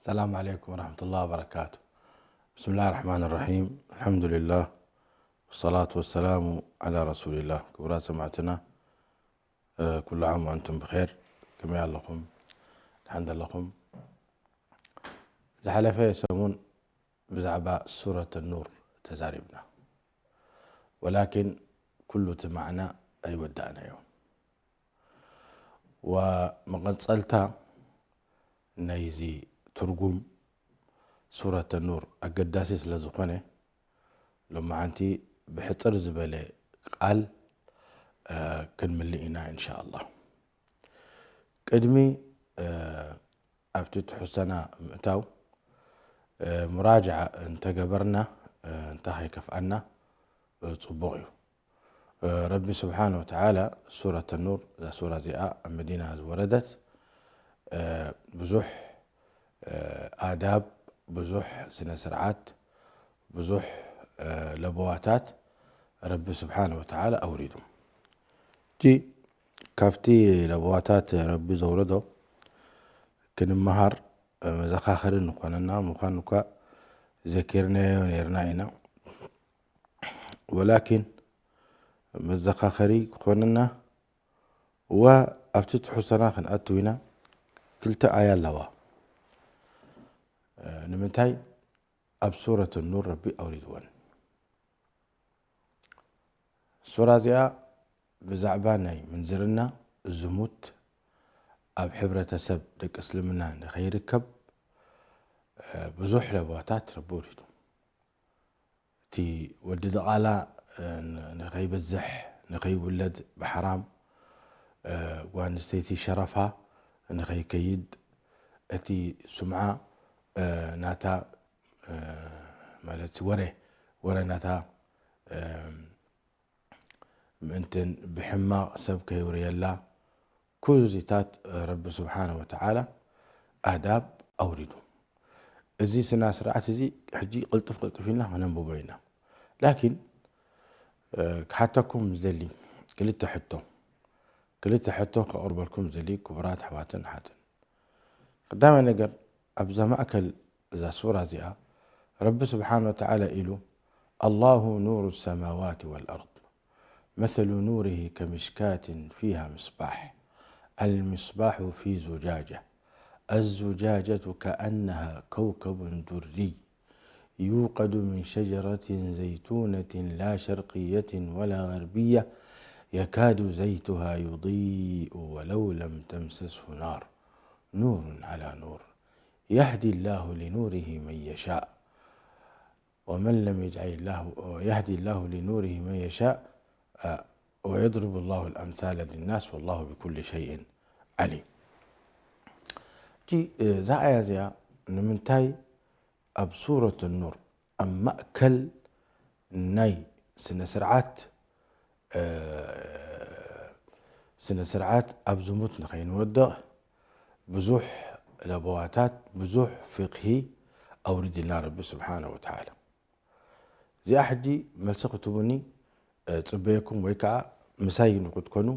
السلام عليكم ورحمة الله وبركاته. بسم الله الرحمن الرحيم. الحمد لله. والصلاة والسلام على رسول الله. ክቡራት ሰማዕትና፣ እ፣ ኩሉ ዓም ወኣንቱም ብኼር። ከመይ ኣለኹም? ደሓን ዶ ኣለኹም? ዝሓለፈ ሰሙን ብዛዕባ ሱረት ኑር ተዛሪብና። ወላኪን ኩሉ እቲ ማዕና ኣይወዳእናዮን። ወመቐጸልታ ናይዚ ትርጉም ሱረት ኑር ኣገዳሲ ስለ ዝኾነ፣ ሎማዓንቲ ብሕጽር ዝበለ ቃል፣ እ፣ ክንምልእ ኢና ኢንሻኣላህ። ቅድሚ፣ እ፣ ኣብቲ ትሕዝቶና ምእታው፣ እ፣ ሙራጅዓ እንተገበርና፣ እ፣ እንታይ ከይከፍኣና፣ እ፣ ጽቡቕ እዩ። እ፣ ረቢ ስብሓነ ወተዓላ ሱረት ኑር፣ እዛ ሱራ እዚኣ ኣብ መዲና ዝወረደት፣ እ፣ ብዙሕ፣ እ፣ ኣዳብ፣ ብዙሕ ስነ ስርዓት፣ ብዙሕ፣ እ፣ ለበዋታት ረቢ ስብሓነ ወተዓላ ኣውሪዱ። ሕጂ ካብቲ ለበዋታት ረቢ ዘውረዶ ክንመሃር፣ እ፣ መዘኻኸሪ ንኾነና ምዃኑ እኳ ዘኪርናዮ ነይርና ኢና። ወላኪን መዘኻኸሪ ክኾነና እዋ ኣብቲ ትሕዝቶና ክንኣቱ ኢና። ክልተ ኣያ ኣለዋ። እ፣ ንምንታይ ኣብ ሱረት ኑር ረቢ ኣውሪድወን? ሱራ እዚኣ ብዛዕባ ናይ ምንዝርና፣ ዝሙት ኣብ ሕብረተሰብ ደቂ እስልምና ንኸይርከብ፣ እ፣ ብዙሕ ለበዋታት ረቢ ኣውሪዱ። እቲ ወዲ ድቓላ፣ እ፣ ን-፣ ንኸይበዝሕ፣ ንኸይውለድ ብሓራም፣ እ፣ ጓል ኣንስተይቲ ሸረፋ ንኸይከይድ፣ እቲ ስምዓ፣ እ፣ ናታ፣ እ፣ ማለት ወረ፣ ወረ ናታ፣ እ፣ ምእንትን ብሕማቕ ሰብ ከይውርየላ፣ ኩሉ እዚታት ረቢ ስብሓነ ወተዓላ ኣዳብ ኣውሪዱ። እዚ ስነ ስርዓት እዚ ሕጂ ቅልጥፍ ቅልጥፍ ኢልና ከነንብቦ ኢና። ላኪን፣ እ፣ ክሓተኩም ዝደሊ ክልተ ሕቶ፣ ክልተ ሕቶ ከቕርበልኩም ዝደሊ ክቡራት ኣሕዋትን ኣሓትን። ቀዳማይ ነገር፣ ኣብዛ ማእከል እዛ ሱራ እዚኣ ረቢ ስብሓነ ወተዓላ ኢሉ፣ الله نور السماوات والأرض مثل نوره كمشكاة فيها مصباح، المصباح في زجاجة، الزجاجة كأنها كوكب دري يوقد من شجرة زيتونة لا شرقية ولا غربية يكاد زيتها يضيء ولو لم تمسسه نار نور على نور يهدي الله لنوره من يشاء ومن لم يجعل الله، يهدي الله لنوره من يشاء، آه، ويضرب الله الأمثال للناس والله بكل شيء عليم። እጂ፣ እ፣ እዛ ኣያ እዚኣ ንምንታይ ኣብ ሱረት ኑር ኣብ ማእከል ናይ ስነ ስርዓት፣ እ፣ ስነ ስርዓት ኣብ ዝሙት ንኸይንወድቕ ብዙሕ ለበዋታት፣ ብዙሕ ፍቅሂ ኣውሪድልና ረቢ ስብሓነ ወተዓላ። እዚኣ ሕጂ መልሲ ክትቡኒ፣ እ፣ ጽበየኩም ወይ ከዓ ምሳይ ንክትኮኑ፣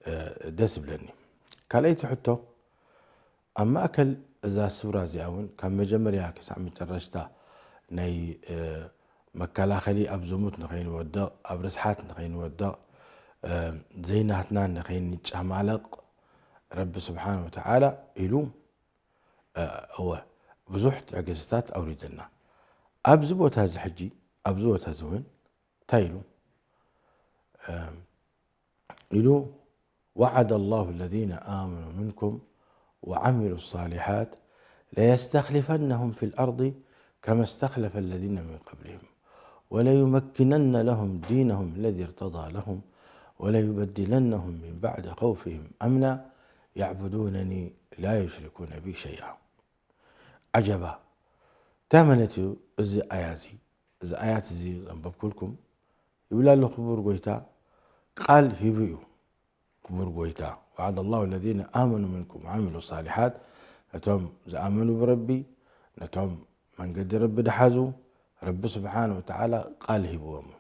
እ፣ ደስ ይብለኒ። ካልኣይቲ ሕቶ፣ ኣብ ማእከል እዛ ሱራ እዚኣ እውን ካብ መጀመርያ ክሳዕ መጨረሽታ ናይ፣ እ፣ መከላኸሊ ኣብ ዝሙት ንኸይንወድቕ፣ ኣብ ርስሓት ንኸይንወድቕ፣ እ፣ ዘይናትና ንኸይንጨማለቕ ረቢ ስብሓነ ወተዓላ ኢሉ፣ እ፣ እወ፣ ብዙሕ ትዕግስትታት ኣውሪድና። ኣብዚ ቦታ እዚ ሕጂ፣ ኣብዚ ቦታ እዚ እውን እንታይ ኢሉ? እ፣ ኢሉ፣ وعد الله الذين آمنوا منكم وعملوا الصالحات ليستخلفنهم في الأرض كما استخلف الذين من قبلهم وليمكنن لهم دينهم الذي ارتضى لهم وليبدلنهم من بعد خوفهم أمنا يعبدونني لا يشركون بي شيئا. ዓጀባ፣ እንታይ ማለት እዩ እዚ ኣያ እዚ? እዚ ኣያት እዚ ዘንበብኩልኩም ይብል ኣሎ ክቡር ጎይታ፣ ቃል ሂቡ እዩ። ክቡር ጎይታ፣ وعد الله الذين آمنوا منكم وعملوا الصالحات፣ ነቶም ዝኣመኑ ብረቢ፣ ነቶም መንገዲ ረቢ ድሓዙ፣ ረቢ ስብሓነ ወተዓላ ቃል ሂብዎም እዩ።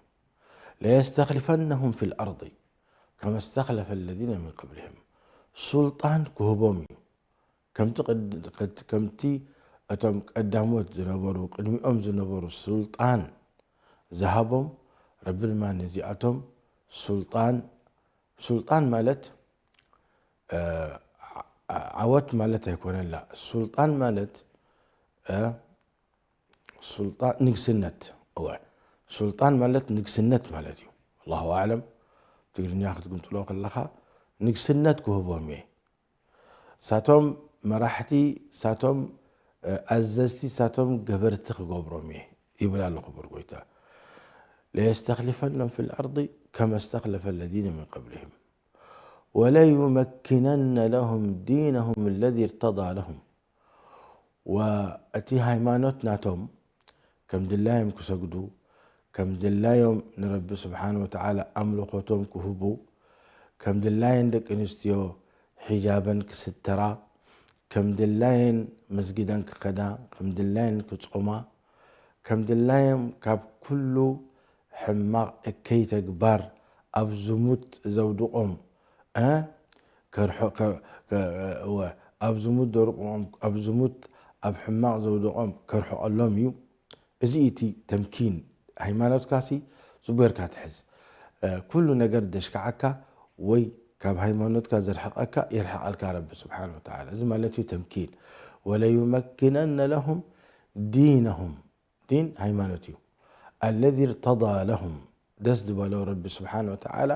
ليستخلفنهم في الأرض كما استخلف الذين من قبلهم፣ ሱልጣን ክህቦም እዩ። ከምቲ ቅድ-፣ ቅድ-፣ ከምቲ እቶም ቀዳሞት ዝነበሩ፣ ቅድሚኦም ዝነበሩ ሱልጣን ዝሃቦም፣ ረቢ ድማ ነዚኣቶም ሱልጣን፣ ሱልጣን ማለት፣ እ፣ ዓ-፣ ዓወት ማለት ኣይኮነላ። ሱልጣን ማለት፣ እ፣ ሱልጣን ንግስነት። እወ፣ ሱልጣን ማለት ንግስነት ማለት እዩ። ኣላሁ ኣዕለም፣ ትግርኛ ክትግምጥሎ ከለኻ ንግስነት ክህቦም እየ። ሳቶም መራሕቲ፣ ሳቶም፣ እ፣ ኣዘዝቲ፣ ሳቶም ገበርቲ ክገብሮም እየ ይብል ኣሎ ክቡር ጎይታ። ለየስተኽሊፈነሁም ፊል ኣርዲ ከመ ስተኽለፈ ለዚነ ሚን ቀብሊሂም ወለዩመኪነነ ለሁም ዲነሁም ለዚ እርተዳ ለሁም። ወእቲ ሃይማኖት ናቶም ከም ድላዮም ክሰግዱ፣ ከም ድላዮም ንረቢ ስብሓን ወተዓላ ኣምልኾቶም ክህቡ፣ ከም ድላየን ደቂ ኣንስትዮ ሒጃበን ክስተራ፣ ከም ድላየን መስጊደን ክኸዳ፣ ከም ድላየን ክጾማ፣ ከም ድላዮም ካብ ኩሉ ሕማቕ እከይ ተግባር ኣብ ዝሙት ዘውድቖም፣ እ፣ ከርሖ-፣ ከ-፣ ከ-፣ እወ፣ ኣብ ዝሙት ዘውድቖም፣ ኣብ ዝሙት ኣብ ሕማቕ ዘውድቖም ከርሕቐሎም እዩ። እዚ እቲ ተምኪን። ሃይማኖትካሲ ጽቡቕ ጌርካ ትሕዝ። እ፣ ኩሉ ነገር ደሽካዓካ ወይ ካብ ሃይማኖትካ ዘርሕቐካ የርሕቐልካ ረቢ ስብሓን ወተዓላ። እዚ ማለት እዩ ተምኪን። ወለዩመኪነነ ለሁም ዲነሁም። ዲን ሃይማኖት እዩ። ኣለዚ እርተዳ ለሁም፣ ደስ ዝበሎ ረቢ ስብሓን ወተዓላ፣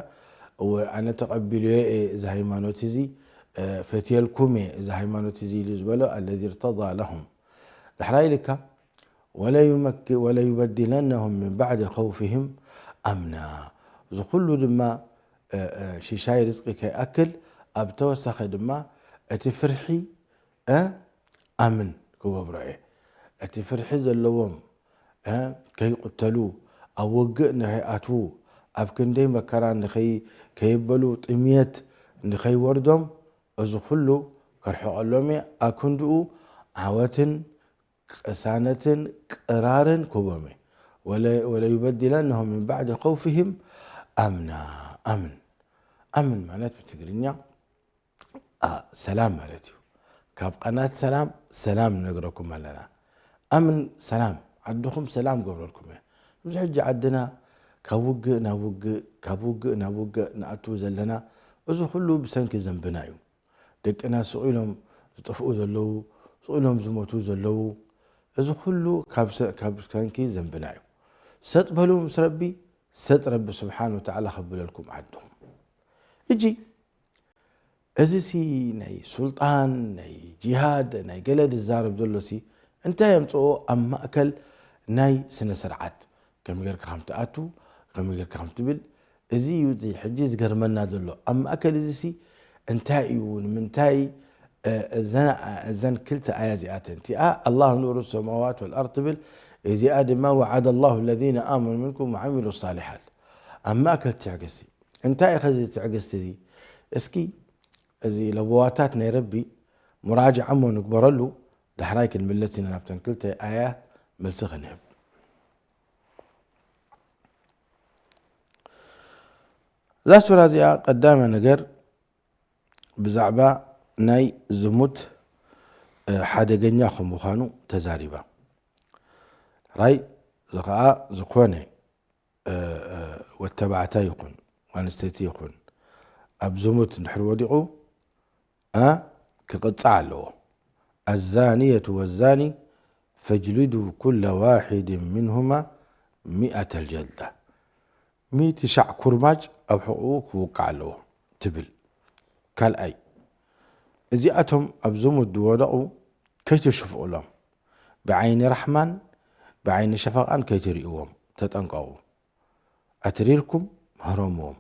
እወ፣ ኣነ ተቐቢልዮ እየ እዚ ሃይማኖት እዚ፣ እ፣ ፈትየልኩም እየ እዚ ሃይማኖት እዚ ኢሉ ዝበሎ፣ ኣለዚ እርተዳ ለሁም። ዳሕራይ ኢልካ፣ ወለዩመክ-፣ ወለዩበድለነሁም ሚን ባዕዲ ኸውፊሂም ኣምና። እዚ ኩሉ ድማ፣ እ፣ እ፣ ሽሻይ ርዝቂ ከይኣክል፣ ኣብ ተወሳኺ ድማ እቲ ፍርሒ፣ እ፣ ኣምን ክገብሮ እየ። እቲ ፍርሒ ዘለዎም፣ እ፣ ከይቕተሉ፣ ኣብ ውግእ ንኸይኣትዉ፣ ኣብ ክንደይ መከራ ንኸይ-፣ ከየበሉ፣ ጥምየት ንኸይወርዶም፣ እዚ ኩሉ ከርሕቐሎም እየ። ኣክንድኡ ዓወትን ቅሳነትን ቅራርን ክህቦም እየ። ወለ-፣ ወለዩበድለነሁም ሚን ባዕዲ ኸውፊሂም ኣምና። ኣምን፣ ኣምን ማለት ብትግርኛ፣ አ፣ ሰላም ማለት እዩ። ካብ ቃናት ሰላም፣ ሰላም ንነግረኩም ኣለና። ኣምን ሰላም፣ ዓድኹም ሰላም ገብረልኩም እየ። ኣብዚ ሕጂ ዓድና ካብ ውግእ ናብ ውግእ፣ ካብ ውግእ ናብ ውግእ ንኣቱ ዘለና፣ እዚ ኩሉ ብሰንኪ ዘንብና እዩ። ደቅና ስቕ ኢሎም ዝጠፍኡ ዘለዉ፣ ስቕ ኢሎም ዝሞቱ ዘለዉ፣ እዚ ኩሉ ካብ ሰ-፣ ካብ ሰንኪ ዘንብና እዩ። ሰጥ በሉ ምስ ረቢ፣ ሰጥ ረቢ ስብሓን ወተዓላ ከብለልኩም ዓድኹም። እጂ እዚ ሲ ናይ ሱልጣን፣ ናይ ጂሃድ፣ ናይ ገለ ዝዛረብ ዘሎ ሲ እንታይ የምጽኦ ኣብ ማእከል ናይ ስነ ስርዓት? ከመይ ጌርካ ከም ትኣቱ፣ ከመይ ጌርካ ከም ትብል፣ እዚ እዩ እቲ ሕጂ ዝገርመና ዘሎ። ኣብ ማእከል እዚ ሲ እንታይ እዩ? ንምንታይ፣ እ፣ እዘን፣ እዘን ክልተ ኣያ እዚኣተን፣ እቲኣ ኣላህ ኑሩ ሰማዋት ወልኣርድ ትብል፣ እዚኣ ድማ ወዓደ ላሁ ለዚነ ኣመኑ ሚንኩም ወዓሚሉ ሳሊሓት። ኣብ ማእከል ትዕግስቲ። እንታይ እዩ ኸዚ ትዕግስቲ እዚ? እስኪ እዚ ለበዋታት ናይ ረቢ ሙራጅዓ እሞ ንግበረሉ፣ ዳሕራይ ክንምለስ ኢና ናብተን ክልተ ኣያት መልሲ ክንህብ። እዛ ሱራ እዚኣ ቀዳመ ነገር ብዛዕባ ናይ ዝሙት፣ እ፣ ሓደገኛ ከም ምዃኑ ተዛሪባ። ራይ፣ እዚ ኸኣ ዝኾነ፣ እ፣ እ፣ ወተባዕታይ ይኹን፣ ጓል ኣንስተይቲ ይኹን፣ ኣብ ዝሙት እንድሕር ወዲቑ፣ እ፣ ክቕጻዕ ኣለዎ። ኣዛንየቱ ወዛኒ ፈጅሊዱ ኩለ ዋሒድ ሚንሁማ ሚኣተ ጀልዳ። ሚእቲ ሻዕ ኩርማጅ ኣብ ሕቖኡ ክውቃዕ ኣለዎ ትብል። ካልኣይ፣ እዚኣቶም ኣብ ዝሙት ዝወደቑ ከይትሽፍቑሎም፣ ብዓይኒ ራሕማን ብዓይኒ ሸፈቓን ከይትርእይዎም ተጠንቀቑ። ኣትሪርኩም ህረምዎም።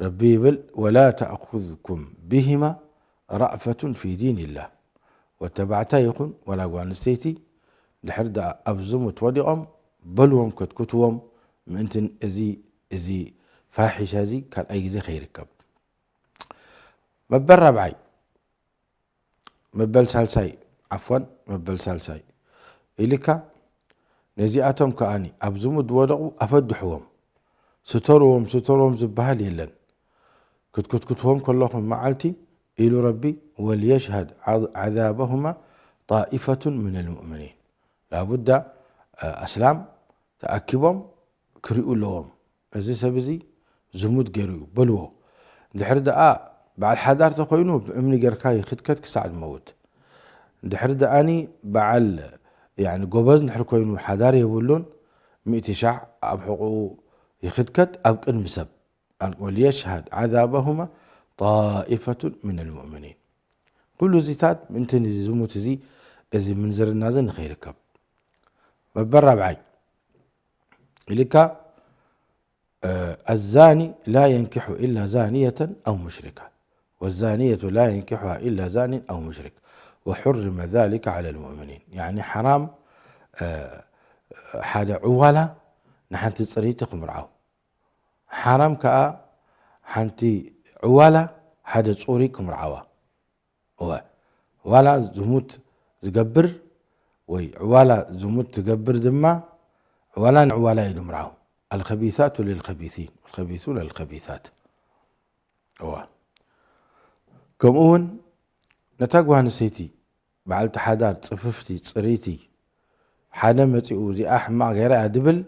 ረቢ ይብል፣ ወላ ተእኹዝኩም ቢሂማ ራእፈቱን ፊ ዲንላህ። ወተባዕታይ ይኹን ወላ ጓል ኣንስተይቲ ድሕር ደኣ ኣብ ዝሙት ወዲቖም በልዎም፣ ከትኩትዎም፣ ምእንቲ እዚ፣ እዚ ፋሒሻ እዚ ካልኣይ ግዜ ከይርከብ። መበል ራብዓይ፣ መበል ሳልሳይ፣ ዓፍዋን፣ መበል ሳልሳይ ኢልካ ነዚኣቶም ከኣኒ ኣብ ዝሙት ዝወደቑ ኣፈድሕዎም። ስተርዎም፣ ስተርዎም ዝበሃል የለን። ክትኩትኩትዎም ከለኹም መዓልቲ፣ ኢሉ ረቢ፣ ወልየሽሃድ ዓዛበሁማ طائفة من المؤمنين. ላቡዳ ኣስላም ተኣኪቦም ክሪኡ ኣለዎም። እዚ ሰብ እዚ ዝሙት ገይሩ እዩ በልዎ። እንድሕር ደኣ በዓል ሓዳር ተኮይኑ ብእምኒ ጌርካ ይኽትከት ክሳዕ ዝመውት። እንድሕር ደኣኒ በዓል፣ ያኒ፣ ጎበዝ እንድሕር ኮይኑ ሓዳር የብሉን፣ ሚእቲ ሻዕ ኣብ ሕቑኡ ይኽትከት ኣብ ቅድሚ ሰብ። وليشهد عذابهما طائفة من المؤمنين። ኩሉ እዚታት ምእንቲ እዚ ዝሙት እዚ፣ እዚ ምንዝርና እዚ ንኸይርከብ። መበል ራብዓይ ኢልካ፣ እ፣ الزاني لا ينكح إلا زانية أو مشركة والزانية لا ينكحها إلا زان أو مشرك وحرم ذلك على المؤمنين። ያኒ ሓራም፣ እ፣ ሓደ ዕዋላ ንሓንቲ ጽርይቲ ክምርዓው፣ ሓራም ከኣ ሓንቲ ዕዋላ ሓደ ጹሪ ክምርዓዋ። እወ፣ ዋላ ዝሙት ዝገብር ወይ ዕዋላ ዝሙት ዝገብር ድማ ዕዋላ ንዕዋላ እዩ ዝምርዓው። الخبيثات للخبيثين والخبيثون للخبيثات። እወ። ከምኡ እውን ነታ ጓል ኣንስተይቲ በዓልቲ ሓዳር ጽፍፍቲ፣ ጽርይቲ፣ ሓደ መጺኡ እዚኣ ሕማቕ ገይራ እያ ድብል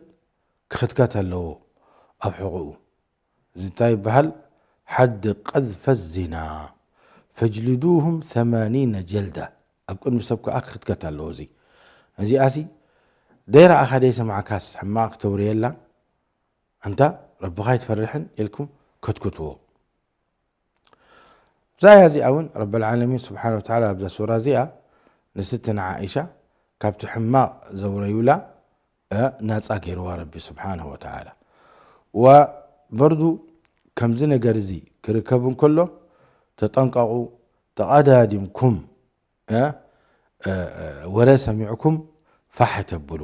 ክኽትከት ኣለዎ ኣብ ሕቑኡ። እዚ እንታይ ይበሃል? ሓዲ ቀዝፈ ዚና ፈጅልዱሁም ثمانين ጀልዳ። ኣብ ቅድሚ ሰብ ከኣ ክኽትከት ኣለዎ። እዚ፣ እዚኣሲ ደይረኣኻ ደይሰማዕካስ ሕማቕ ክተውርየላ? ኣንታ ረብኻ ኣይትፈርሕን ኢልኩም ከትክትዎ። ብዛያ እዚኣ እውን ረበል ዓለሚን ስብሓን ወተዓላ ኣብዛ ሱራ እዚኣ ንስትና ዓኢሻ ካብቲ ሕማቕ ዘውረዩላ፣ እ፣ ናጻ ገይርዋ ረቢ ስብሓንሁ ወተዓላ። ወበርዱ ከምዚ ነገር እዚ ክርከብ እንከሎ ተጠንቀቑ፣ ተቐዳዲምኩም፣ እ፣ እ፣ እ፣ ወረ ሰሚዕኩም ፋሕ ተብሉ፣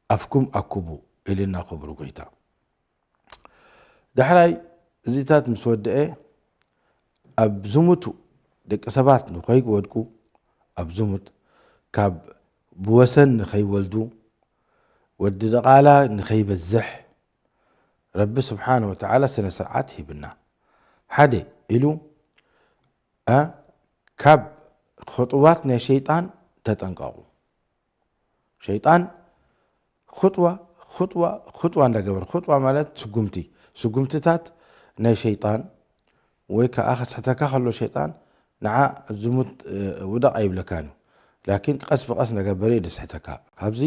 ኣፍኩም ኣኩቡ ኢልና ክቡር ጎይታ። ዳሕራይ እዚታት ምስ ወደአ ኣብ ዝሙቱ ደቂ ሰባት ንኸይወድቁ፣ ኣብ ዝሙት ካብ ብወሰን ንኸይወልዱ፣ ወዲ ደቓላ ንኸይበዝሕ ረቢ ስብሓነ ወተዓላ ስነ ስርዓት ሂብና። ሓደ ኢሉ፣ እ፣ ካብ ኽጡዋት ናይ ሸይጣን ተጠንቀቑ። ሸይጣን ኹጥዋ፣ ኹጥዋ፣ ኹጥዋ እንዳገበረ፣ ኹጥዋ ማለት ስጉምቲ፣ ስጉምትታት ናይ ሸይጣን ወይ ከኣ ከስሕተካ ከሎ ሸይጣን ንዓ ዝሙት፣ እ፣ ውደቕ ኣይብለካን እዩ። ላኪን ቀስ ብቐስ እንዳገበረ እዩ ዘስሕተካ። ካብዚ፣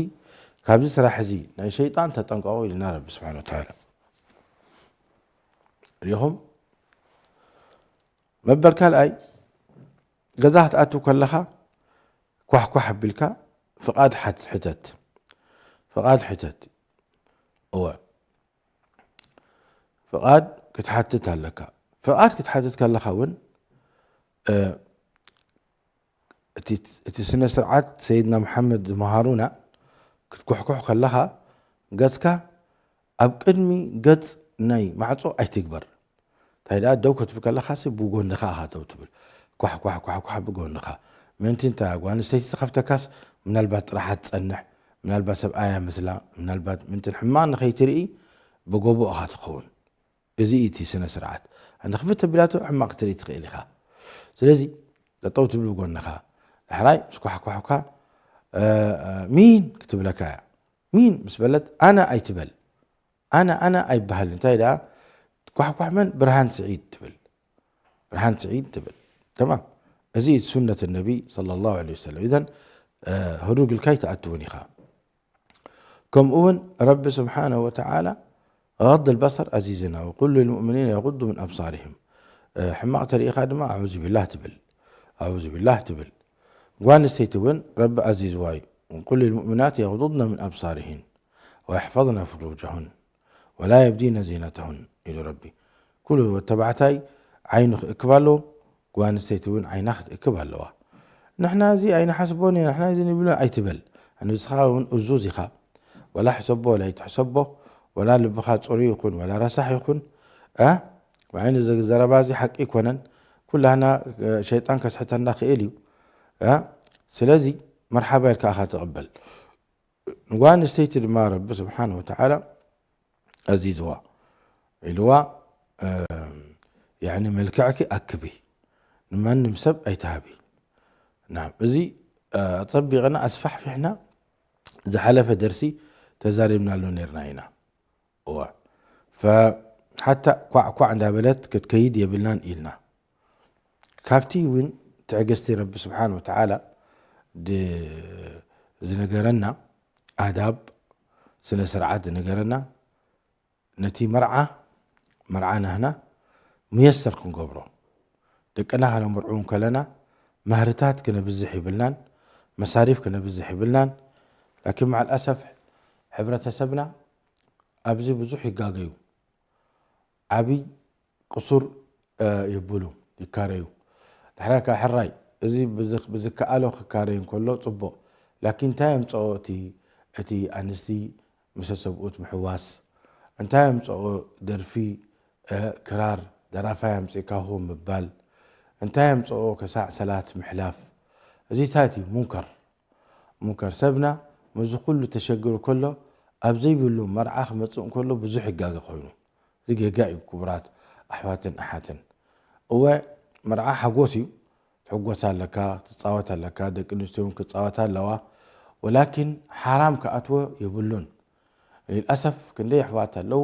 ካብዚ ስራሕ እዚ ናይ ሸይጣን ተጠንቀቑ ኢልና ረቢ ስብሓነ ወተዓላ። ሪኢኹም? መበል ካልኣይ፣ ገዛ ክትኣቱ ከለኻ ኳሕኳሕ ኣቢልካ ፍቓድ ሓት-፣ ሕተት። ፍቓድ ሕተት። እወ። ፍቓድ ክትሓትት ኣለካ። ፍቓድ ክትሓትት ከለኻ እውን፣ እ፣ እቲ፣ እቲ ስነ ስርዓት ሰይድና መሓመድ ዝመሃሩና፣ ክትኩሕኩሕ ከለኻ ገጽካ ኣብ ቅድሚ ገጽ ናይ ማዕጾ ኣይትግበር። እንታይ ደኣ ደው ክትብል ከለኻሲ ብጎንኻ ኢኻ ደው ትብል። ኳሕ፣ ኳሕ፣ ኳሕ፣ ኳሕ ብጎንኻ። ምእንቲ እንታይ ጓል ኣንስተይቲ ትኸፍተካስ ምናልባት ጥራሓ ትጸንሕ፣ ምናልባት ሰብኣያ ምስላ፣ ምናልባት ምእንቲ ሕማቕ ንኸይትርኢ ብጎቦ ኢኻ ትኸውን። እዚ እዩ እቲ ስነ ስርዓት። ኣንተ ክፍት ተቢላቶ ሕማቕ ክትርኢ ትኽእል ኢኻ። ስለዚ ጠጠው ትብል ብጎንኻ። ዳሕራይ ምስ ኳሕኳሕካ፣ እ፣ እ፣ ሚን ክትብለካ እያ። ሚን ምስ በለት ኣነ ኣይትበል። ኣነ፣ ኣነ ኣይበሃልን። እንታይ ደኣ ኳሕኳሕ መን? ብርሃን ስዒድ ትብል። ብርሃን ስዒድ ትብል። ተማም። እዚ እዩ ሱነት ነቢ ሰለላሁ ዐለይሂ ወሰለም። ኢዘን፣ እ፣ ህዱግ ኢልካ ኣይትኣትውን ኢኻ። ከምኡ እውን ረቢ ስብሓነሁ ወተዓላ غض البصر ኣዚዝና፣ وقل للمؤمنين يغضوا من أبصارهم። እ፣ ሕማቕ ተሪኢኻ ድማ ኣዑዙ ቢላህ ትብል። ኣዑዙ ቢላህ ትብል። ጓል ኣንስተይቲ እውን ረቢ ኣዚዝዋ እዩ። وقل للمؤمنات يغضضن من أبصارهن ويحفظن فروجهن ولا يبدين زينتهن ኢሉ ረቢ። ኩሉ ወዲ ተባዕታይ ዓይኑ ክእክብ ኣለዎ፣ ጓል ኣንስተይቲ እውን ዓይና ክትእክብ ኣለዋ። ንሕና እዚ ኣይንሓስቦን ኢና፣ ንሕና እዚ ንብሎ ኣይትበል። ንስኻ እውን እዙዝ ኢኻ። ወላ ሕሰቦ ወላ ኣይትሕሰቦ፣ ወላ ልብኻ ጽሩይ ይኹን ወላ ረሳሕ ይኹን፣ እ፣ ብዓይኒ እዚ ዘረባ እዚ ሓቂ ኣይኮነን። ኩላህና፣ እ፣ ሸይጣን ከስሕተና ክእል እዩ። እ፣ ስለዚ መርሓባ ኢልካ ኢኻ ትቕበል። ንጓል ኣንስተይቲ ድማ ረቢ ስብሓነ ወተዓላ ኣዚዝዋ ኢልዋ፣ እ፣ ያዕኒ መልክዕኪ ኣክቢ፣ ንማንም ሰብ ኣይትሃቢ። ናም፣ እዚ ኣጸቢቕና ኣስፋሕፊሕና ዝሓለፈ ደርሲ ተዛሪብናሉ ነርና ኢና። እዋ ሓታ ኳዕ ኳዕ እንዳበለት ክትከይድ የብልናን ኢልና። ካብቲ እውን ትዕግስቲ ረቢ ስብሓን ወተዓላ ዝነገረና ኣዳብ ስነ ስርዓት ዝነገረና ነቲ መርዓ መርዓ ናህና ሙየሰር ክንገብሮ፣ ደቅና ከነምርዑ ከለና ማህርታት ክነብዝሕ ይብልናን፣ መሳሪፍ ክነብዝሕ ይብልናን። ላኪን መዓል ኣሰፍ ሕብረተሰብና ኣብዚ ብዙሕ ይጋገዩ። ዓብይ ቅሱር የብሉ፣ ይካረዩ። ድሕራ ከዓ ሕራይ እዚ ብዝከኣሎ ክካረይ እንከሎ ፅቡቕ። ላኪን እንታይ የምፀኦ እቲ እቲ ኣንስቲ ምስ ሰብኡት ምሕዋስ እንታይ የምፀኦ? ደርፊ ክራር ደራፋይ ኣምፂእካ ሆ ምባል እንታይ የምፀኦ? ከሳዕ ሰላት ምሕላፍ እዚታት እዩ ሙንከር። ሙንከር ሰብና ምስዚ ኩሉ ተሸግሩ ከሎ ኣብ ዘይብሉ መርዓ ክመፅእ እንከሎ ብዙሕ ይጋገ ኮይኑ እዚ ጌጋ እዩ። ክቡራት ኣሕዋትን ኣሓትን እወ መርዓ ሓጎስ እዩ። ትሕጎስ ኣለካ፣ ትጻወት ኣለካ፣ ደቂ ኣንስትዮ እውን ክጻወታ ኣለዋ። ወላኪን ሓራም ክኣትዎ የብሉን። ሊልኣሰፍ ክንደይ ኣሕዋት ኣለዉ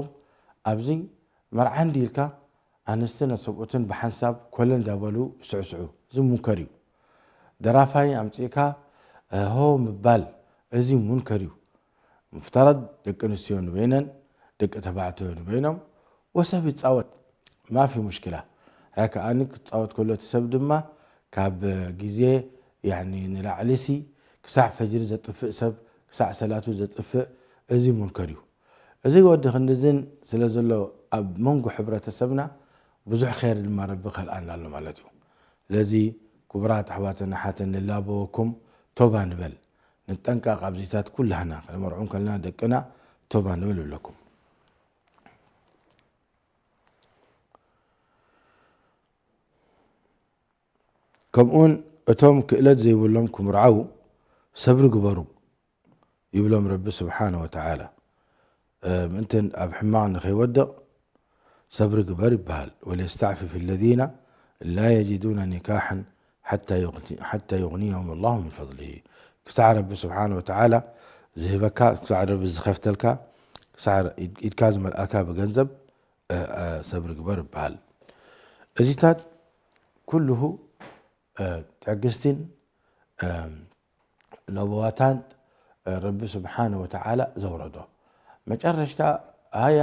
ኣብዚ መርዓ እንዲ ኢልካ ኣንስትን ሰብኡትን ብሓንሳብ ኮለ እንዳበሉ ይስዕስዑ። እዚ ሙንከር እዩ። ደራፋይ ኣምጺእካ ሆ ምባል እዚ ሙንከር እዩ። ምፍተረድ ደቂ ኣንስትዮ ንበይነን ደቂ ተባዕትዮ ንበይኖም ወሰብ ይጻወት ማፊ ሙሽኪላ። ራይ ከኣኒ ክጻወት ከሎ እቲ ሰብ ድማ ካብ ግዜ ያኒ ንላዕሊሲ ክሳዕ ፈጅሪ ዘጥፍእ ሰብ ክሳዕ ሰላቱ ዘጥፍእ እዚ ሙንከር እዩ። እዚ ወዲ ክንድዝን ስለ ዘሎ ኣብ መንጎ ሕብረተሰብና ብዙሕ ኸይር ድማ ረቢ ከልኣና ኣሎ ማለት እዩ። ስለዚ ክቡራት ኣሕዋትን ኣሓትን ንላበወኩም ቶባ ንበል። ንጠንቀቕ ኣብዚታት ኩላህና ከነመርዑ ከለና ደቅና ቶባ ንበል ይብለኩም። ከምኡውን እቶም ክእለት ዘይብሎም ክምርዓው ሰብሪ ግበሩ ይብሎም ረቢ ስብሓነ ወተዓላ። ምእንትን ኣብ ሕማቕ ንኸይወድቕ ሰብሪ ግበር ይበሃል። ወልየስተዕፍፍ ለዚነ ላ የጅዱነ ኒካሓን ሓታ ዩግኒ- ሓታ ዩግኒየሁም ላሁ ምን ፈድሊሂ። ክሳዕ ረቢ ስብሓነ ወተዓላ ዝህበካ፣ ክሳዕ ረቢ ዝኸፍተልካ፣ ክሳዕ ኢድ- ኢድካ ዝመልኣካ ብገንዘብ እ፣ እ፣ ሰብሪ ግበር ይበሃል። እዚታት ኩልሁ እ፣ ትዕግስትን እ፣ ለበዋታን እ፣ ረቢ ስብሓነ ወተዓላ ዘውረዶ መጨረሽታ ኣያ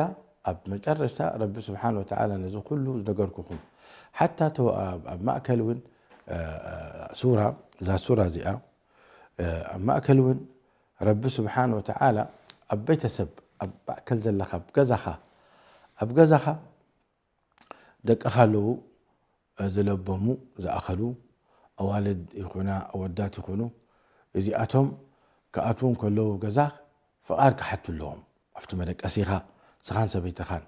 ኣብ መጨረሽታ ረቢ ስብሓነ ወተዓላ ነዚ ኩሉ ዝነገርኩኹም ሓታ ተው ኣብ ኣብ ማእከል እውን እ፣ እ፣ ሱራ እዛ ሱራ እዚኣ እ፣ ኣብ ማእከል እውን ረቢ ስብሓነ ወተዓላ ኣብ ቤተሰብ ኣብ ማእከል ዘለኻ ኣብ ገዛኻ ኣብ ገዛኻ ደቅኻ ኣለዉ ዝለበሙ ዝኣኸሉ ኣዋልድ ይኹና ኣወዳት ይኹኑ እዚኣቶም ክኣትዉ እንከለዉ ገዛ ፍቓድ ክሓቱ ኣለዎም ኣብቲ መደቀሲኻ ስኻን ሰበይትኻን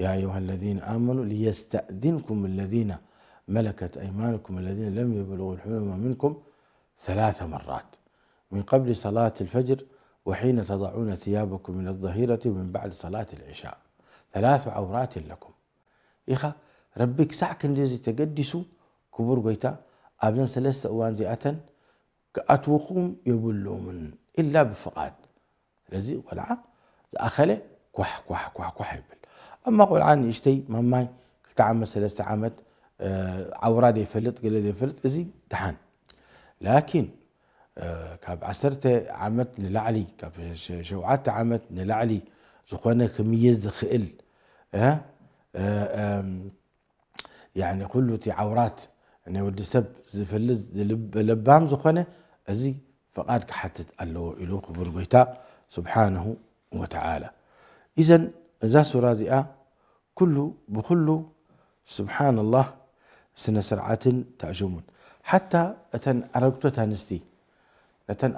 يا أيها الذين آمنوا ليستأذنكم الذين ملكت أيمانكم الذين لم يبلغوا الحلم منكم ثلاث مرات من قبل صلاة الفجر وحين تضعون ثيابكم من الظهيرة ومن بعد صلاة العشاء ثلاث عورات لكم ኢኻ ረቢ ክሳዕ ክንድዚ ተገዲሱ ክቡር ጎይታ ኣብዘን ሰለስተ እዋን እዚኣተን ክኣትውኹም የብሎምን ኢላ ብፍቓድ ስለዚ ቆልዓ ዝኣኸለ ኳሕ ኳሕ ኳሕ ኳሕ ይብል። ኣማ ቆልዓ ንእሽተይ ማማይ ክልተ ዓመት ሰለስተ ዓመት ዓውራ ዘይፈልጥ ገለ ዘይፈልጥ እዚ ደሓን። ላኪን ካብ ዓሰርተ ዓመት ንላዕሊ ካብ ሸውዓተ ዓመት ንላዕሊ ዝኾነ ክምይዝ ዝኽእል ያኒ ኩሉ እቲ ዓውራት ናይ ወዲ ሰብ ዝፈልጥ ለባም ዝኾነ እዚ ፍቓድ ክሓትት ኣለዎ ኢሉ ክቡር ጎይታ ስብሓንሁ ወተዓላ። ኢዘን እዛ ሱራ እዚኣ ኩሉ ብኩሉ ስብሓንላህ ስነ ስርዓትን ተዕሽሙን ሓታ እተን ኣረግቶት ኣንስቲ ነተን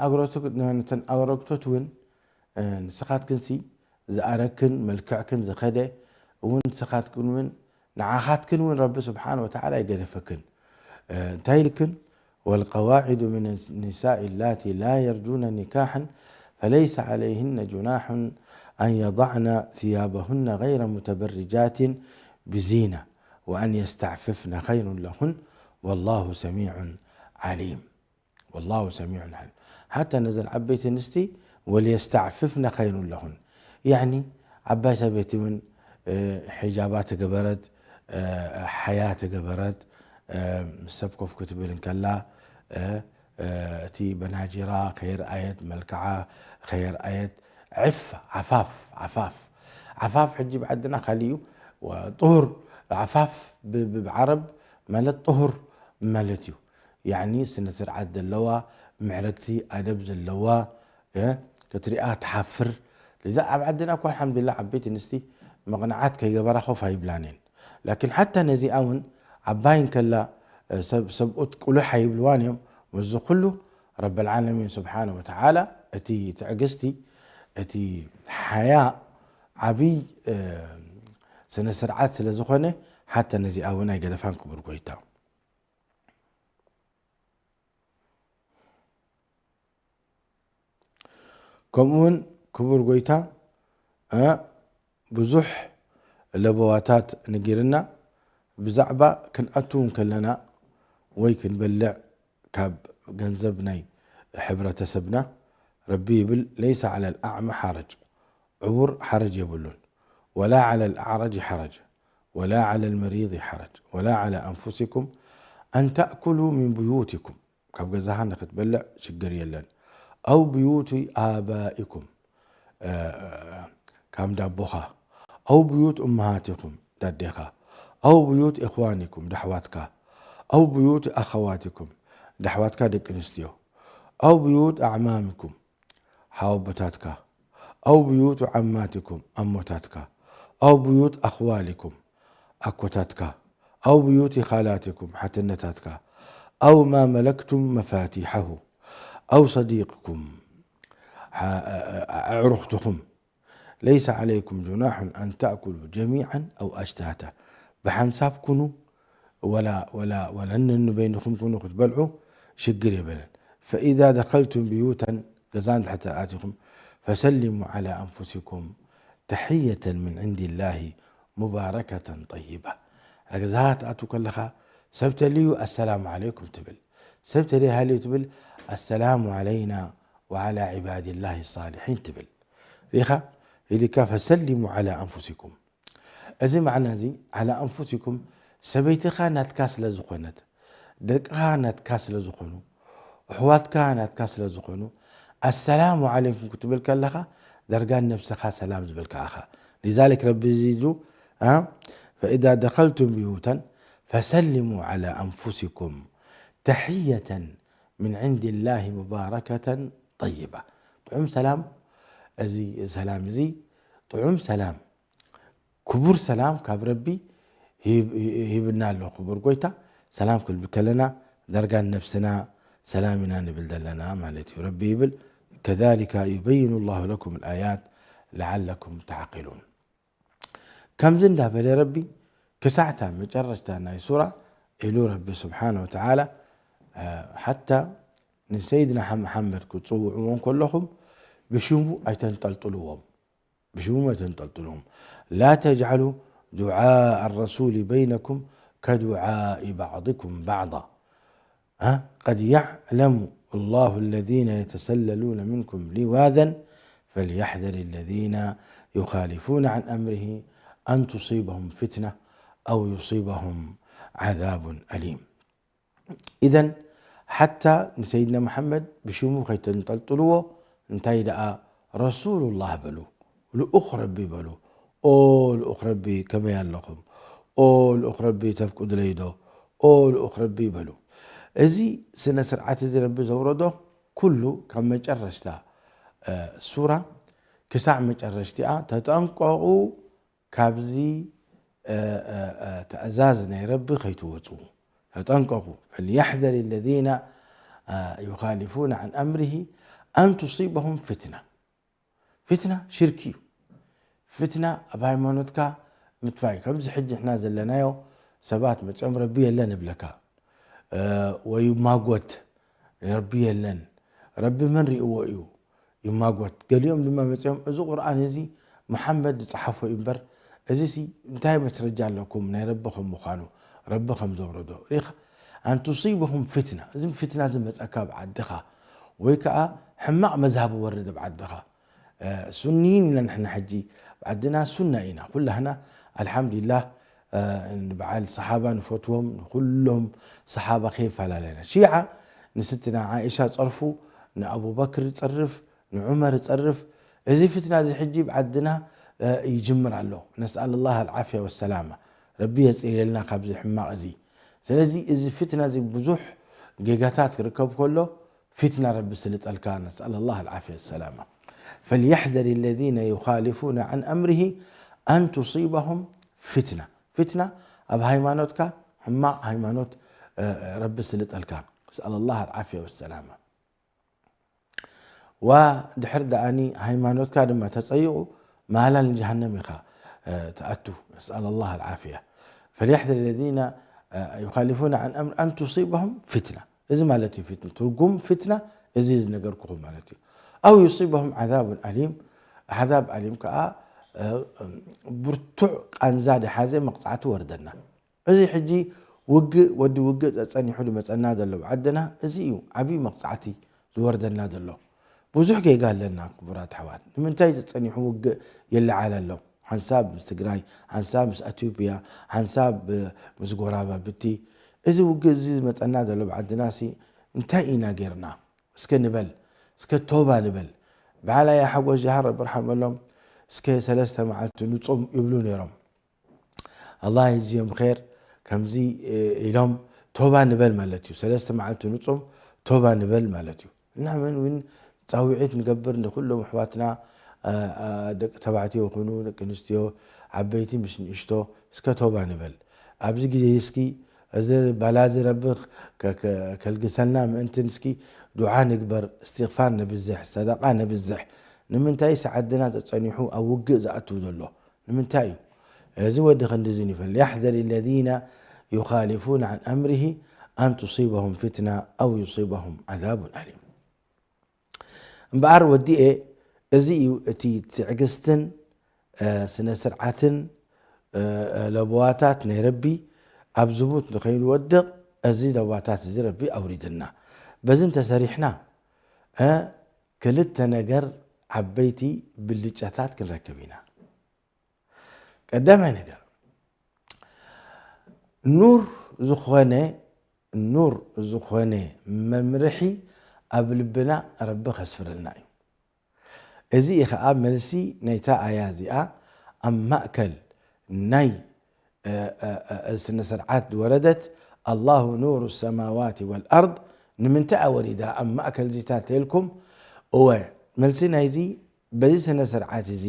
ኣረግቶት እውን ንስኻትክንሲ ዝኣረግክን መልክዕክን ዝኸደ እውን ንስኻትክን እውን ንዓኻትክን እውን ረቢ ስብሓን ወተዓላ ይገደፈክን እንታይ ኢልክን والقواعد من النساء اللاتي لا يرجون نكاحا فليس عليهن جناح أن يضعن ثيابهن غير متبرجات بزينة وأن يستعففن خير لهن والله سميع عليم والله سميع عليم። ሓታ ነዘን ዓበይቲ ኣንስቲ وليستعففن خير لهن። ያኒ ዓባይ ሰበይቲ እውን፣ እ፣ ሒጃባ ተገበረት፣ እ፣ ሓያ ተገበረት፣ እ፣ ምስ ሰብ ኮፍ ክትብል እንከላ፣ እ፣ እ፣ እቲ በናጅራ ከየርኣየት፣ መልክዓ ከየርኣየት፣ ዕፍ፣ ዓፋፍ፣ ዓፋፍ። ዓፋፍ ሕጂ ብዓድና ካሊእ እዩ። ወ-፣ ጥሁር፣ ዓፋፍ ብ-፣ ብ-፣ ብዓረብ ማለት ጥሁር ማለት እዩ። ያኒ ስነ ስርዓት ዘለዋ፣ ምዕርግቲ፣ ኣደብ ዘለዋ፣ እ፣ ክትሪኣ ትሓፍር። ለዛ ኣብ ዓድና እኳ ኣልሓምዱሊላህ ዓበይቲ ኣንስቲ መቕንዓት ከይገበራ ኮፍ ኣይብላን እየን። ላኪን ሓታ ነዚኣ እውን ዓባይ እንከላ፣ እ፣ ሰብ-፣ ሰብኡት ቁልሕ ኣይብልዋን እዮም። ምስዚ ኩሉ ረብል ዓለሚን ስብሓነ ወተዓላ እቲ ትዕግስቲ፣ እቲ ሓያ ዓብይ፣ እ፣ ስነ ስርዓት ስለ ዝኾነ ሓታ ነዚኣ እውን ኣይገደፋን ክቡር ጎይታ። ከምኡውን ክቡር ጎይታ፣ እ፣ ብዙሕ ለበዋታት ንጊርና ብዛዕባ ክንኣቱ እንከለና ወይ ክንበልዕ ካብ ገንዘብ ናይ ሕብረተሰብና ረቢ ይብል፣ ليس على الأعمى حرج፣ ዕውር ሓረጅ የብሉን፣ ولا على الأعرج حرج ولا على المريض حرج ولا على أنفسكم أن تأكلوا من بيوتكم፣ ካብ ገዛኻ ንክትበልዕ ሽግር የለን። أو بيوت آبائكم፣ እ፣ ካብ ዳቦኻ፣ أو بيوت أمهاتكم ዳዴኻ፣ أو بيوت إخوانكم ዳሕዋትካ፣ أو بيوت أخواتكم ዳሕዋትካ ደቂ ኣንስትዮ، أو بيوت أعمامكم ሓወቦታትካ، أو بيوت عماتكم ኣሞታትካ، أو بيوت أخوالكم ኣኮታትካ، أو بيوت خالاتكم ሓትነታትካ، أو ما ملكتم مفاتيحه، أو صديقكم ሓ-፣ ኣዕሩኽትኹም، ليس عليكم جناح أن تأكلوا جميعا أو أشتاتا ብሓንሳብ ኩኑ ወላ፣ ወላ፣ ወላ ነንበይንኹም ኩኑ ክትበልዑ ሽግር የብለን። فإذا دخلتم بيوتا ገዛ እንድሕር ኣቲኹም فسلموا على أنفسكم تحية من عند الله مباركة طيبة። ኣብ ገዛ ትኣቱ ከለኻ ሰብ ተልዩ السلام عليكم ትብል፣ ሰብ ተደይሃልዩ ትብል السلام علينا وعلى عباد الله الصالحين ትብል። ሪኻ ኢልካ فسلموا على أنفسكم። እዚ ማዕና እዚ على أنفسكم ሰበይትኻ ናትካ ስለ ዝኾነት፣ ደቅኻ ናትካ ስለ ዝኾኑ፣ ኣሕዋትካ ናትካ ስለ ዝኾኑ السلام عليكم ክትብል ከለኻ ዳርጋ ነብስኻ ሰላም ዝበልካ ኢኻ። لذلك ረቢ እዚ ኢሉ፣ እ፣ فإذا دخلتم بيوتا فسلموا على أنفسكم تحية من عند الله مباركة طيبة። ጥዑም ሰላም፣ እዚ ሰላም እዚ ጥዑም ሰላም ክቡር ሰላም ካብ ረቢ ሂብ-፣ ሂብና ኣሎ ክቡር ጎይታ። ሰላም ክንብል ከለና ዳርጋ ነብስና ሰላም ኢና ንብል ዘለና ማለት እዩ። ረቢ ይብል፣ كذلك يبين الله لكم الآيات لعلكم تعقلون። ከምዚ እንዳበለ ረቢ ክሳዕታ መጨረሽታ ናይ ሱራ ኢሉ ረቢ ስብሓነ ወተዓላ፣ እ፣ ሓታ ንሰይድና ሓ-፣ መሓመድ ክትፅውዕዎ እንከለኹም ብሽሙ ኣይተንጠልጥልዎም። ብሽሙ ኣይተንጠልጥልዎም። لا تجعلوا دعاء الرسول بينكم كدعاء بعضكم بعضا. ها؟ قد يعلم الله الذين يتسللون منكم لواذا فليحذر الذين يخالفون عن أمره أن تصيبهم فتنة أو يصيبهم عذاب أليم. ኢዘን ሓታ ንሰይድና መሓመድ ብሽሙ ከይተንጠልጥልዎ፣ እንታይ ደኣ ረሱሉላህ በሉ፣ ልኡኽ ረቢ በሉ። ኦ ልኡኽ ረቢ ከመይ ኣለኹም? ኦ ልኡኽ ረቢ ተፍቅዱለይ ዶ? ኦ ልኡኽ ረቢ በሉ። እዚ ስነ ስርዓት እዚ ረቢ ዘውረዶ ኩሉ ካብ መጨረሽታ፣ እ፣ ሱራ ክሳዕ መጨረሽቲኣ ተጠንቀቑ፣ ካብዚ፣ እ፣ እ፣ እ፣ ትእዛዝ ናይ ረቢ ከይትወፁ ተጠንቀቑ። فليحذر الذين يخالفون عن أمره أن تصيبهم فتنة። ፊትና ሽርኪ እዩ። ፊትና ኣብ ሃይማኖትካ ምጥፋእ እዩ። ከምዚ ሕጂ ንሕና ዘለናዮ ሰባት መፅኦም ረቢ የለን እብለካ፣ እ፣ ወይ ማጎት ረቢ የለን፣ ረቢ መን ሪእዎ እዩ ይማጎት። ገሊኦም ድማ መፅኦም እዚ ቁርኣን እዚ መሓመድ ዝፀሓፎ እዩ እምበር እዚሲ እንታይ መስረጃ ኣለኩም ናይ ረቢ ከም ምዃኑ፣ ረቢ ከም ዘውረዶ ሪኢኻ? ኣን ቱሲበሁም ፊትና፣ እዚ ፊትና ዝመፀካ ኣብ ዓድኻ ወይ ከዓ ሕማቕ መዝሃብ ወርድ ኣብ ዓድኻ። ሱንይን ኢና ንሕና ሕጂ፣ ብዓድና ሱና ኢና ኩላህና። ኣልሓምዱሊላህ። ንበዓል ሰሓባ ንፈትዎም፣ ንኩሎም ሰሓባ ከይፈላለና። ሺዓ ንስትና ዓኢሻ ፀርፉ፣ ንኣቡበክር ፀርፍ፣ ንዑመር ፀርፍ። እዚ ፍትና እዚ ሕጂ ብዓድና ይጅምር ኣሎ። ነስኣል ላህ ኣልዓፍያ ወሰላማ። ረቢ የፅርየልና ካብዚ ሕማቕ እዚ። ስለዚ እዚ ፍትና እዚ ብዙሕ ጌጋታት ክርከብ ከሎ ፊትና ረቢ ስልጠልካ። ነስኣል ላህ ኣልዓፍያ ወሰላማ። ፈልየሕዘር ለዚነ ዩኻሊፉነ ዓን ኣምሪሂ ኣን ቱሲበሁም ፊትና። ፊትና ኣብ ሃይማኖትካ ሕማቕ ሃይማኖት ረቢ ስልጠልካ። ነስኣል ላህ ኣልዓፍያ ወሰላማ። ዋ ድሕር ደኣኒ ሃይማኖትካ ድማ ተጸይቑ ማላ ንጀሃነም ኢኻ ትኣቱ። ነስኣል ላህ ኣልዓፍያ። ፈልየሕዘር ለዚነ ዩኻሊፉነ ዓን ኣምሪ ኣን ቱሲበሁም ፊትና። እዚ ማለት እዩ ፊትና። ትርጉም ፊትና እዚ ዝነገርኩኹም ማለት እዩ። ኣው ዩሲበሁም ዓዛቡን ኣሊም፣ ዓዛብ ኣሊም ከኣ ብርቱዕ ቃንዛ ድሓዘ መቕጻዕቲ ወርደና። እዚ ሕጂ ውግእ፣ ወዲ ውግእ ጸጸኒሑ ዝመጸና ዘሎ ብዓድና፣ እዚ እዩ ዓብዪ መቕጻዕቲ ዝወርደና ዘሎ። ብዙሕ ጌጋ ኣለና ክቡራት ኣሕዋት። ንምንታይ ጸጸኒሑ ውግእ ይለዓል ኣሎ? ሓንሳብ ምስ ትግራይ፣ ሓንሳብ ምስ ኣትዮጵያ፣ ሓንሳብ ምስ ጎራባብቲ። እዚ ውግእ እዚ ዝመጸና ዘሎ ብዓድና ሲ እንታይ ኢና ጌርና? እስከ ንበል፣ እስከ ቶባ ንበል። በዓል ኣያ ሓጎስ ጀሃር ረቢ ርሓመሎም፣ እስከ ሰለስተ መዓልቲ ንጹም ይብሉ ነይሮም። ኣላህ ይጅዝዮም ኸይር። ከምዚ ኢሎም ቶባ ንበል ማለት እዩ። ሰለስተ መዓልቲ ንጹም ቶባ ንበል ማለት እዩ። እና መን እውን ጻውዒት ንገብር ንኩሎም ኣሕዋትና፣ ደቂ ተባዕትዮ ይኹኑ ደቂ ኣንስትዮ፣ ዓበይቲ ምስ ንእሽቶ፣ እስከ ቶባ ንበል። ኣብዚ ግዜ እስኪ እዚ ባላ እዚ ረቢ ከልግሰልና ምእንትን እስኪ ዱዓ ንግበር፣ እስትግፋር ነብዝሕ፣ ሰደቃ ነብዝሕ። ንምንታይ ሰዓድና ተጸኒሑ ኣብ ውግእ ዝኣቱ ዘሎ? ንምንታይ እዩ? እዚ ወዲ ክንድዚ ንፈል። ያሕዘር ለዚነ ዩኻሊፉነ ዓን ኣምሪሂ ኣን ቱሲበሁም ፊትና ኣው ዩሲበሁም ዓዛቡን ኣሊም። እምበኣር ወዲኤ፣ እዚ እዩ እቲ ትዕግስትን ስነ ስርዓትን ለበዋታት ናይ ረቢ ኣብ ዝሙት ንኸይንወድቕ እዚ ለበዋታት እዚ ረቢ ኣውሪድና። በዚ እንተሰሪሕና ክልተ ነገር ዓበይቲ ብልጫታት ክንረክብ ኢና። ቀዳማይ ነገር ኑር ዝኾነ ኑር ዝኾነ መምርሒ ኣብ ልብና ረቢ ከስፍረልና እዩ። እዚ እዩ ኸዓ መልሲ ናይታ ኣያ እዚኣ ኣብ ማእከል ናይ ስነ ስርዓት ዝወረደት ኣላሁ ኑሩ ሰማዋት ወልኣርድ ንምንታይ ኣወሪዳ ኣብ ማእከል ዚታት ኢልኩም? እወ መልሲ ናይዚ በዚ ስነ ስርዓት እዚ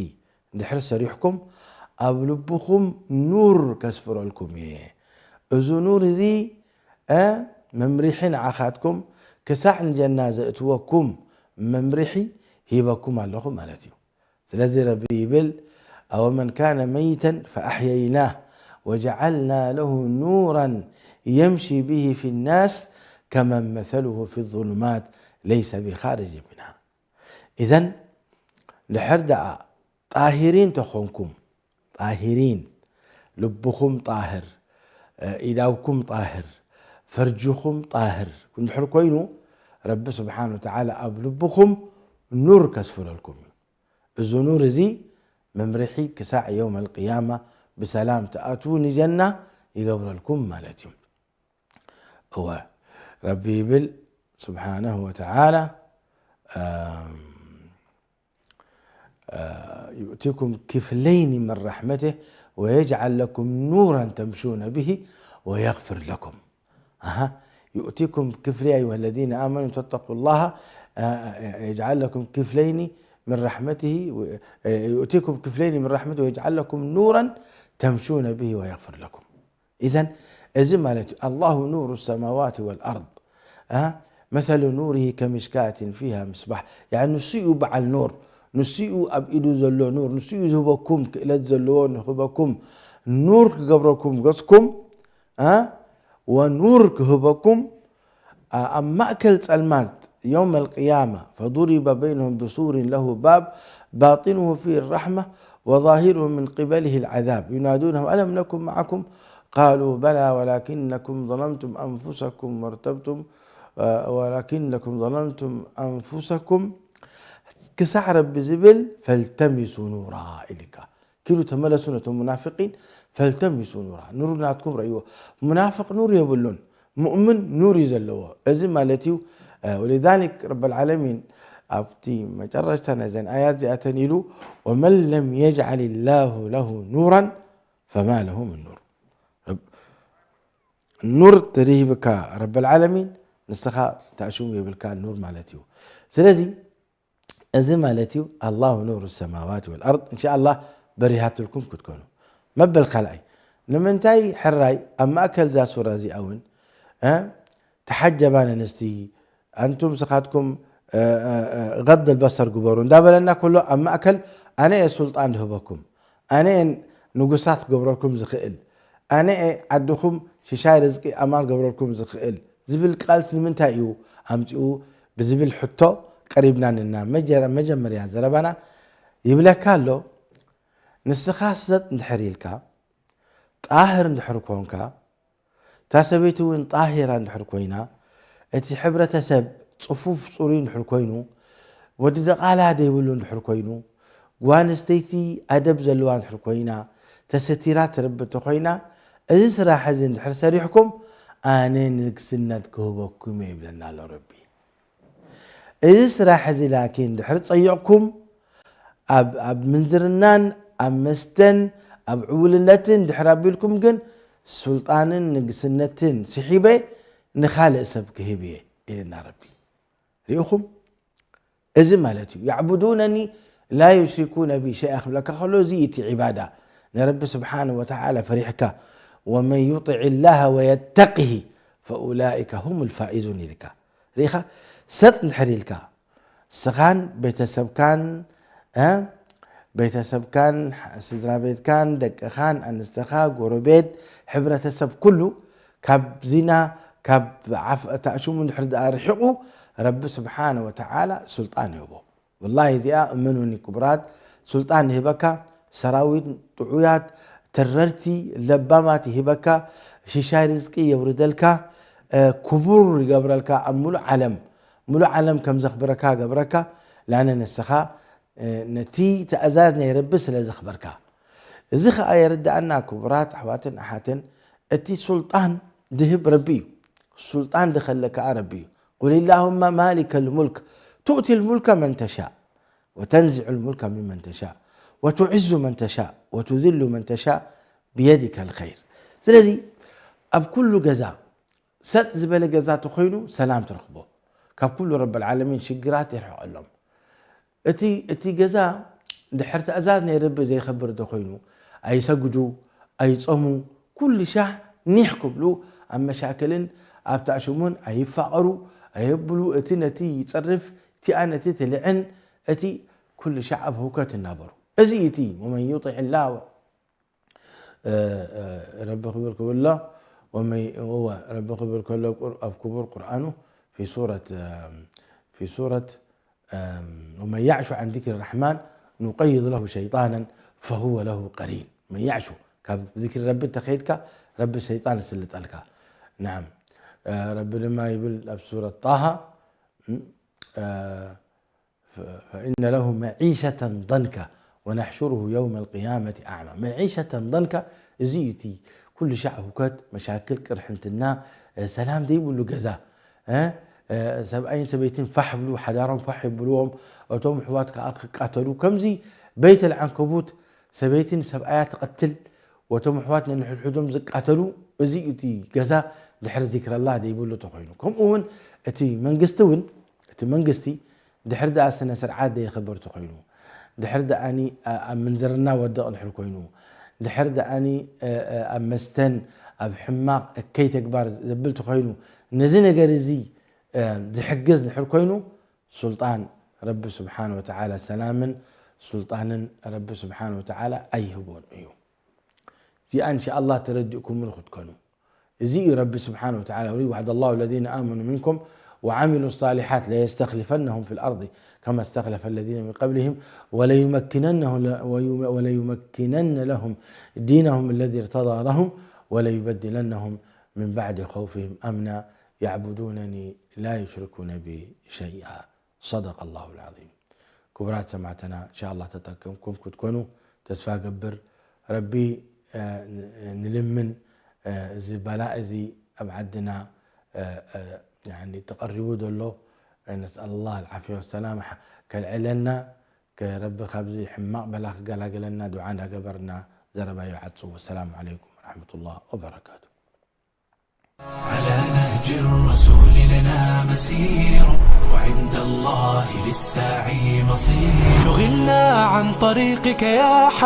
ድሕሪ ሰሪሕኩም ኣብ ልብኹም ኑር ከስፍረልኩም እየ። እዚ ኑር እዚ መምሪሒ ንዓኻትኩም ክሳዕ ንጀና ዘእትወኩም መምሪሒ ሂበኩም ኣለኹ ማለት እዩ። ስለዚ ረቢ ይብል ኣወመን ካነ መይተን ፈኣሕየይናህ ወጀዓልና ለሁ ኑራን የምሺ ብሂ ፊ ናስ ከመን መሰሉሁ ፊ ዙሉማት ለይሰ ቢኻርጅ ምንሃ። ኢዘን ድሕር ደኣ ጣሂሪን ተኾንኩም፣ ጣሂሪን፣ ልብኹም ጣህር፣ ኢዳውኩም ጣህር፣ ፈርጅኹም ጣህር እንድሕር ኮይኑ ረቢ ስብሓን ወተዓላ ኣብ ልብኹም ኑር ከስፍረልኩም እዩ። እዚ ኑር እዚ መምርሒ ክሳዕ የውም ኣልቅያማ ብሰላም ትኣትዉ ንጀና ይገብረልኩም ማለት እዩ። እወ ረቢ ይብል ስብሓነሁ ወተዓላ يؤتكم كفلين من رحمته ويجعل لكم نورا تمشون به ويغفر لكم. أها. يؤتكم كفلين أيها الذين آمنوا تتقوا الله يجعل لكم كفلين من رحمته يؤتكم كفلين من رحمته ويجعل لكم نورا تمشون به ويغفر لكم. إذن እዚ ማለት እዩ الله نور السماوات والأرض مثل نوره كمشكاة فيها مصباح يعني ንሱ እዩ በዓል ኑር ንሱ እዩ ኣብ ኢዱ ዘሎ ኑር ንሱ እዩ ዝህበኩም ክእለት ዘለዎ ንክህበኩም ኑር ክገብረኩም ገጽኩም ወኑር ክህበኩም ኣብ ማእከል ጸልማት يوم القيامة فضرب بينهم بسور له باب باطنه فيه الرحمة وظاهره من قبله العذاب ينادونهم ألم نكن معكم قالوا بلى ولكنكم ظلمتم أنفسكم وارتبتم ولكنكم ظلمتم أنفسكم ክሳዕ ረቢ ዝብል فالتمسوا نورا ኢልካ ኪዱ ተመለሱ ነቶም ሙናፍቂን فالتمسوا نورا ኑር ናትኩም ረእይዎ። ሙናፍቅ ኑር የብሉን፣ ሙእምን ኑር እዩ ዘለዎ። እዚ ማለት እዩ ولذلك رب العالمين ኣብቲ መጨረሽታ ናይዘን ኣያት እዚኣተን ኢሉ ومن لم يجعل الله له نورا فما له من نور ኑር ተደሂብካ ረብ العالمين ንስኻ ተኣሽሙ የብልካ ኑር ማለት እዩ። ስለዚ እዚ ማለት እዩ الله نور السماوات والأرض إن شاء الله በሪሃትልኩም ክትኮኑ መበል ካልኣይ ንምንታይ ሕራይ ኣብ ማእከል እዛ ሱራ እዚኣ እውን ተሓጀባ ነንስቲ ኣንቱም ስኻትኩም غض البصر ግበሩ እንዳበለና ከሎ ኣብ ማእከል ኣነ እየ ሱልጣን ዝህበኩም ኣነ እየ ንጉሳት ክገብረልኩም ዝኽእል ኣነ እየ ዓድኹም ሽሻይ ርዝቂ ኣማን ገብረልኩም ዝኽእል ዝብል ቃልስ ንምንታይ እዩ ኣምፂኡ ብዝብል ሕቶ ቀሪብና ንና መጀመርያ ዘረባና ይብለካ ኣሎ። ንስኻ ሰጥ እንድሕር ኢልካ ጣህር እንድሕር ኮንካ እታ ሰበይቲ እውን ጣሂራ እንድሕር ኮይና እቲ ሕብረተሰብ ፅፉፍ ፅሩይ እንድሕር ኮይኑ ወዲ ደቓላ ዘይብሉ እንድሕር ኮይኑ ጓል ኣንስተይቲ ኣደብ ዘለዋ እንድሕር ኮይና ተሰቲራ ትረቢ እንተኮይና እዚ ስራሕ እዚ እንድሕር ሰሪሕኩም ኣነ ንግስነት ክህበኩም እየ ይብለና ኣሎ ረቢ። እዚ ስራሕ እዚ ላኪን ድሕሪ ጸይቕኩም ኣብ ኣብ ምንዝርናን ኣብ መስተን ኣብ ዕውልነትን ድሕር ኣቢልኩም ግን ሱልጣንን ንግስነትን ስሒበ ንኻልእ ሰብ ክህብ እየ ኢልና ረቢ። ሪኢኹም? እዚ ማለት እዩ يعبدونني لا يشركون بي شيئا ክብለካ ከሎ እዚ እቲ ዒባዳ ንረቢ ስብሓነ ወተዓላ ፈሪሕካ ومن يطع الله ويتقه فأولئك هم الفائزون ኢልካ ርኢኻ ሰጥ እንድሕር ኢልካ ስኻን ቤተሰብካን ቤተሰብካን ስድራ ቤትካን ደቅኻን ኣንስተኻ ጎረቤት ሕብረተሰብ ኩሉ ካብ ዚና ካብ ዓፍ ተእሽሙ እንድሕር ደኣ ርሒቑ ረቢ ስብሓነ ወተዓላ ሱልጣን ይህቦ። ወላሂ እዚኣ እመኑኒ ክቡራት ሱልጣን ይህበካ፣ ሰራዊት ጥዑያት ተረርቲ ለባማት ይህበካ፣ ሽሻይ ርዝቂ የውርደልካ፣ ክቡር ይገብረልካ ኣብ ሙሉእ ዓለም ሙሉእ ዓለም ከም ዘኽብረካ ገብረካ ላነ ንስኻ ነቲ ትእዛዝ ናይ ረቢ ስለ ዘኽበርካ። እዚ ኸኣ የርድኣና ክቡራት ኣሕዋትን ኣሓትን እቲ ሱልጣን ድህብ ረቢ እዩ። ሱልጣን ድኸለ ከኣ ረቢ እዩ። قل اللهم مالك الملك تؤتي الملك من تشاء وتنزع الملك ممن تشاء وتعز من تشاء وتذل من تشاء بيدك الخير ስለዚ ኣብ ኩሉ ገዛ ሰጥ ዝበለ ገዛ ተኾይኑ ሰላም ትረኽቦ ካብ ኩሉ ረብ العالمين ሽግራት ይርሕቐሎም እቲ እቲ ገዛ ድሕር ትእዛዝ ናይ ረቢ ዘይኸብር ተኾይኑ ኣይሰግዱ ኣይጾሙ ኩሉ ሻዕ ኒሕ ክብሉ ኣብ መሻክልን ኣብ ታእሽሙን ኣይፋቐሩ ኣየብሉ እቲ ነቲ ይጸርፍ እቲኣ ነቲ ትልዕን እቲ ኩሉ ሻዕ ኣብ ህውከት እናበሩ እዚ እቲ ومن يطع الله ረቢ ክብል ክብሎ ረቢ ክብል ከሎ ኣብ ክቡር ቁርኣኑ في سورة في سورة ومن يعش عن ذكر الرحمن نقيض له شيطانا فهو له قرين من يعش ካብ ذكر ረቢ እንተኸይድካ ረቢ ሰይጣን ይስልጠልካ نعم ረቢ ድማ ይብል ኣብ سورة طه فإن له معيشة ضنكا ونحشره يوم القيامة أعمى معيشة ضنكا እዚ እዩ እቲ ኩሉ ሻዕ ሁከት መሻክል ቅርሕንትና ሰላም ዘይብሉ ገዛ ሰብኣይን ሰበይትን ፋሕ ብሉ ሓዳሮም ፋሕ ይብልዎም እቶም ኣሕዋት ከዓ ክቃተሉ ከምዚ በይት العنكبوت ሰበይቲ ንሰብኣያ ትቐትል ወቶም ኣሕዋት ነንሕድሕዶም ዝቃተሉ እዚ እዩ እቲ ገዛ ድሕሪ ዚክረላ ዘይብሉ ተኾይኑ ከምኡ እውን እቲ መንግስቲ እውን እቲ መንግስቲ ድሕሪ ደኣ ስነ ስርዓት ደየኸበር ተኾይኑ ድሕሪ ደኣኒ ኣብ ምንዝርና ወደቕ ድሕሪ ኮይኑ ድሕሪ ደኣኒ ኣብ መስተን ኣብ ሕማቕ እከይ ተግባር ዘብል ተኾይኑ ነዚ ነገር እዚ ዝሕግዝ ድሕሪ ኮይኑ ሱልጣን ረቢ ስብሓን ወተዓላ ሰላምን ሱልጣንን ረቢ ስብሓን ወተዓላ ኣይህቦን እዩ። እዚኣ እንሻ ኣላህ ተረዲእኩምሉ ክትኮኑ። እዚ እዩ ረቢ ስብሓን ወተዓላ وعد الله الذين آمنوا منكم وعملوا الصالحات ليستخلفنهم في الأرض كما استخلف الذين من قبلهم وليمكننه وليمكنن لهم دينهم الذي ارتضى لهم وليبدلنهم من بعد خوفهم أمنا يعبدونني لا يشركون بي شيئا. صدق الله العظيم. ክቡራት ሰማዕተና፣ እንሻላ ተጠቀምኩም ክትኮኑ ተስፋ ገብር። ረቢ፣ እ፣ ን-፣ ንልምን፣ እ፣ እዚ በላእ እዚ ኣብ ዓድና፣ እ፣ እ፣ ያኒ ተቐሪቡ ዘሎ፣ እ፣ ነስኣል ላህ ኣልዓፍያ ወሰላም ከልዕለና፣ ከ-፣ ረቢ ካብዚ ሕማቕ በላ ክገላገለና ዱዓ እንዳገበርና ዘረባዮ ዓጹ። ወሰላሙ ዓለይኩም ወረሕመቱላህ ወበረካቱ። على نهج الرسول لنا مسير، وعند الله للساعي مصير. شغلنا عن طريقك يا حبيب.